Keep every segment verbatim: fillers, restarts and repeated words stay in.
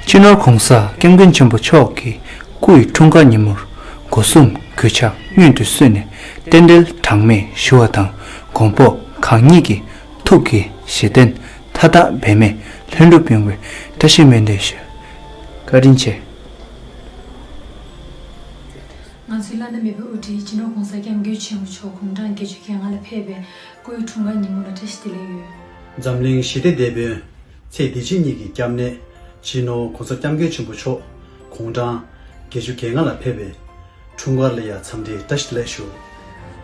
སྤྱི་ནོར་༧གོང་ས་༧སྐྱབས་མགོན་ཆེན་པོ་མཆོག་གི་སྐུ་ཡི་འཁྲུངས་སྐར་ཉིན་མོར་སྒོ་གསུམ་གུས་ཕྱག་སྔོན་དུ་གསོལ་ནས་རྟེན་འབྲེལ་གྲངས་མེད་ཞུ་བ་དང་། མགོན་པོ་གང་ཉིད་ཀྱི་ཐུགས་ཀྱི་བཞེད་དོན་མཐའ་དག་འབད་མེད་ལྷུན་གྲུབ་ཡོང་བའི་བཀྲ་ཤིས་སྨོན་འདུན་ཞུ། བཀའ་དྲིན་ཆེ། ང་ཚོའི་བླ་ན་མེད་པའི་དབུ་ཁྲིད་སྤྱི་ནོར་༧གོང་ས་༧སྐྱབས་མགོན་ཆེན་པོ་མཆོག་དགུང་གྲངས་བརྒྱད་ཅུ་གྱ་ལྔ་ལ་ཕེབས་པའི་སྐུའི་འཁྲུངས་སྐར་ཉིན་མོ་ལ་བཀྲ་ཤིས་བདེ་ལེགས་ཡོད། འཛམ་གླིང་ཞི་བདེ་དེད་དཔོན་ཚེ་འདི་ཕྱི་གཉིས་ཀྱི་སྐྱབས་གནས་སྤྱི་ནོར་༧གོང་ས་༧སྐྱབས་མགོན་ཆེན་པོ་མཆོག་དགུང་གྲངས་བརྒྱད་ཅུ་གྱ་ལྔ་ལ་ཕེབས་པའི་འཁྲུངས་སྐར་ལ་ཡང་འཚམས་འདྲིའི་བཀྲ་ཤིས་བདེ་ལེགས་ཞུ།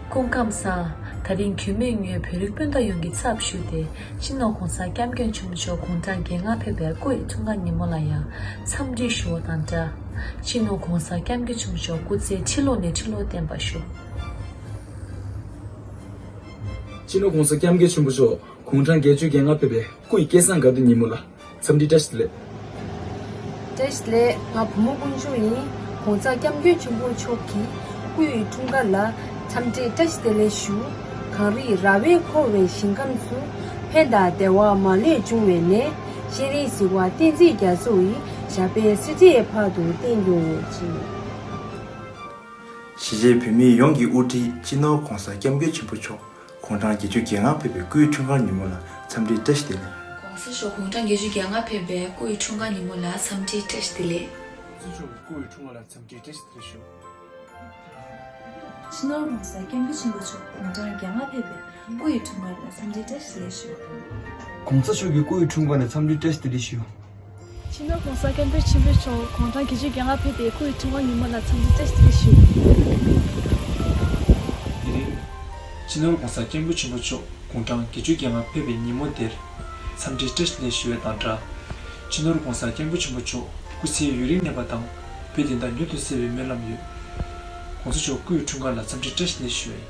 སྐུ་ཁམས་བཟང་། ད་རིང་རྒྱུས་མེད་ངོས་བོད་རིགས་སྤུན་ཟླ་ཡོངས་ཀྱི་ཚབ་ཞུས་ཏེ། སྤྱི་ནོར་༧གོང་ས་༧སྐྱབས་མགོན་ཆེན་པོ་མཆོག་དགུང་གྲངས་བརྒྱད་ལྔ་ཕེབས་པའི་སྐུ་ཡི་འཁྲུངས་སྐར་ཉིན་མོ་ལ་ཡང་འཚམས་འདྲི་ཞུ་བ་དང་སྦྲགས། སྤྱི་ནོར་༧གོང་ས་༧སྐྱབས་མགོན་ཆེན་པོ་མཆོག་སྐུ་ཚེ་ཁྲི་ལོ་ནས་ཁྲི་ལོ་བརྟན་པར་ཤོག། སྤྱི་ནོར་༧གོང་ས་༧སྐྱབས་མགོན་ཆེན་པོ་མཆོག་དགུང་གྲངས་བརྒྱད་ཅུ་གྱ་ལྔ་ཕེབས་པའི་སྐུ་ཡི་སྐལ་བཟང་དགའ་སྟོན་ཉིན་མོ་ལ་འཚམས་འདྲི་བཀྲ་ཤིས་བདེ་ལེགས། བཀྲ་ཤིས་བདེ་ལེགས། ང་བུ་མོ་དཀོན་མཆོག་ཡིན། ༸གོང་ས་༸སྐྱབས་མགོན་ཆེན་པོ་མཆོག་གི་སྐུ་ཡི་འཁྲུངས་སྐར་ལ་འཚམས་འདྲི་བཀྲ་ཤིས་བདེ་ལེགས་ཞུ། གངས་རིའི་ར་བས་བསྐོར་བའི་ཞིང་ཁམས་སུ། ཕན་དང་བདེ་བ་མ་ལུས་འབྱུང་བའི་གནས། སྤྱན་རས་གཟིགས་དབང་བསྟན་འཛིན་རྒྱ་མཚོ་ཡི། ཞབས་པད་སྲིད་མཐའི་བར་དུ་བརྟན་གྱུར་ཅིག། གཞིས་བྱེས་བོད་མི་ཡོངས་ཀྱི་དབུ་ཁྲིད་སྤྱི་ནོར་༸གོང་ས་༸སྐྱབས་མགོན་ཆེན་པོ་མཆོག་དགུང་གྲངས་བརྒྱད་ཅུ་གྱ་ལྔ་ཕེབས་པའི་སྐུའི་འཁྲུངས་སྐར་ཉིན་མོ་ལ་འཚམས་འདྲིའི་བཀྲ་ཤིས་བདེ་ལེགས། ༸གོང་ས་མཆོག་དགུང་གྲངས་བརྒྱད་ཅུ་གྱ་ལྔ་ཕེབས་པའི་སྐུའི་འཁྲུངས་སྐར་ཉིན་མོ་ལ་འཚམས་འདྲིའི་བཀྲ་ཤིས་བདེ་ལེགས། ༸གོང་ས་མཆོག་གི་སྐུ་ཡི་འཁྲུངས་སྐར་ལ་འཚམས་འདྲིའི་བཀྲ་ཤིས་བདེ་ལེགས་ཞུ། སྤྱི་ནོར་༸གོང་ས་༸སྐྱབས་མགོན་ཆེན་པོ་མཆོག་དགུང་གྲངས་བརྒྱ་ལྔ་ཕེབས་པའི་སྐུ་ཡི་འཁྲུངས་སྐར་ལ་འཚམས་འདྲིའི་བཀྲ་ཤིས་བདེ་ལེགས་ཞུ། ༸གོང་ས་མཆོག་གི་སྐུ་ཡི་འཁྲུངས་སྐར་ལ་འཚམས་འདྲིའི་བཀྲ་ཤིས་བདེ་ལེགས་ཞུ། སྤྱི་ནོར་༸གོང་ས་༸སྐྱབས་མགོན་ཆེན་པོ་མཆོག་དགུང་གྲངས་བརྒྱད་ཅུ་གྱ་ལྔ་ཕེབས་པའི་སྐུ་ཡི་འཁྲུངས་སྐར་ཉིན་མོ་ལ་འཚམས་འདྲིའི་བཀྲ་ཤིས་བདེ་ལེགས་ཞུ། དེ་རིང་། སྤྱི་ནོར་༸གོང་ས་༸སྐྱབས་མགོན་ཆེན་པོ་མཆོག་དགུང་གྲངས་བརྒྱད་ཅུ་གྱ་ལྔ་ཕེབས་པའི་ཉིན་མོ་འདིར། འཚམས་འདྲིའི་བཀྲ་ཤིས་བདེ་ལེགས་ཞུ་བའི་དང་སྦྲགས། སྤྱི་ནོར་༸གོང་ས་༸སྐྱབས་མགོན་ཆེན་པོ་མཆོག་སྐུ་ཚེ་ཡུན་རིང་གནས་པ་དང་། བོད་བདེན་མཐའ་མྱུར་དུ་གསལ་བའི་སྨོན་ལམ་ཡོད། ༸གོང་ས་མཆོག་སྐུ་ཡི་འཁྲུངས་སྐར་ལ་འཚམས་འདྲིའི་བཀྲ་ཤིས་བདེ་ལེགས་ཞུ་བ་ཡིན།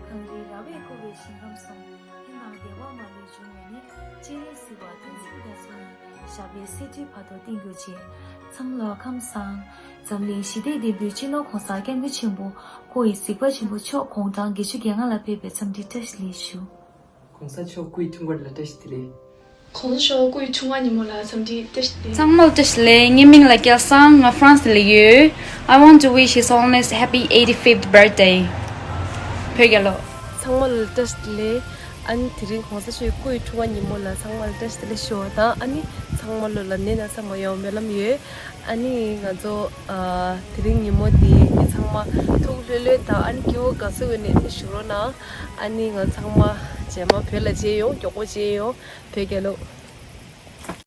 གངས་རིའི་ར་བས་བསྐོར་བའི་ཞིང་ཁམས་སུ། ཕན་དང་བདེ་བ་མ་ལུས་འབྱུང་བའི་གནས། སྤྱན་རས་གཟིགས་དབང་བསྟན་འཛིན་རྒྱ་མཚོ་ཡི། ཞབས་པད་སྲིད་མཐའི་བར་དུ་བརྟན་གྱུར་ཅིག། ཚང་མ་ལ་ཁམས་བཟང་། འཛམ་གླིང་ཞི་བདེ་དེད་དཔོན་སྤྱི་ནོར་༸གོང་ས་༸སྐྱབས་མགོན་ཆེན་པོ་སྐུ་ཡི་གཟིགས་པ་ཆེན་པོ་མཆོག་དགུང་གྲངས་བརྒྱད་ཅུ་གྱ་ལྔ་ལ་ཕེབས་པའི་འཚམས་འདྲིའི་བཀྲ་ཤིས་བདེ་ལེགས་ཞུ། ༸གོང་ས་མཆོག་སྐུ་ཡི་འཁྲུངས་སྐར་ལ་བཀྲ་ཤིས་བདེ་ལེགས། ༸གོང་ས་མཆོག་སྐུ་ཡི་འཁྲུངས་སྐར་ཉིན་མོ་ལ་འཚམས་འདྲིའི་བཀྲ་ཤིས་བདེ་ལེགས། ཚང་མ་ལ་བཀྲ་ཤིས་བདེ་ལེགས། ངའི་མིང་ལ་སྐལ་བཟང་། ང་ཧྥ་རན་སི་ལ་ཡོད། I want to wish His Holiness happy eighty-fifth birthday. བོད་རྒྱལ་ལོ། ཚང་མ་ལ་བཀྲ་ཤིས་བདེ་ལེགས། ཨ་ནི་དེ་རིང་༸གོང་ས་མཆོག་སྐུ་ཡི་འཁྲུངས་སྐར་ཉིན་མོ་ལ་ཚང་མ་ལ་བཀྲ་ཤིས་བདེ་ལེགས་ཞུ་བ་དང་། ཨ་ནི་ཚང་མ་ལོ་ལ་ནད་ན་ཚ་མ་ཡོང་སྨོན་ལམ་ཡོད། ཨ་ནི་ང་ཚོ་ཨ་དེ་རིང་ཉིན་མོ་འདི་ཚང་མ་ཐུགས་ལྷོད་ལྷོད་དང་། ཨ་ནི་སྐྱིད་པོ་དགའ་བསུ་ཡོད་ནས་ཨ་ནི་བཞུགས་རོགས་གནང་། ཨ་ནི་ང་ཚང་མ་རྗེས་མ་བོད་ལ་མཇལ་ཡོང་། མགྱོགས་པོ་མཇལ་ཡོང་། བོད་རྒྱལ་ལོ།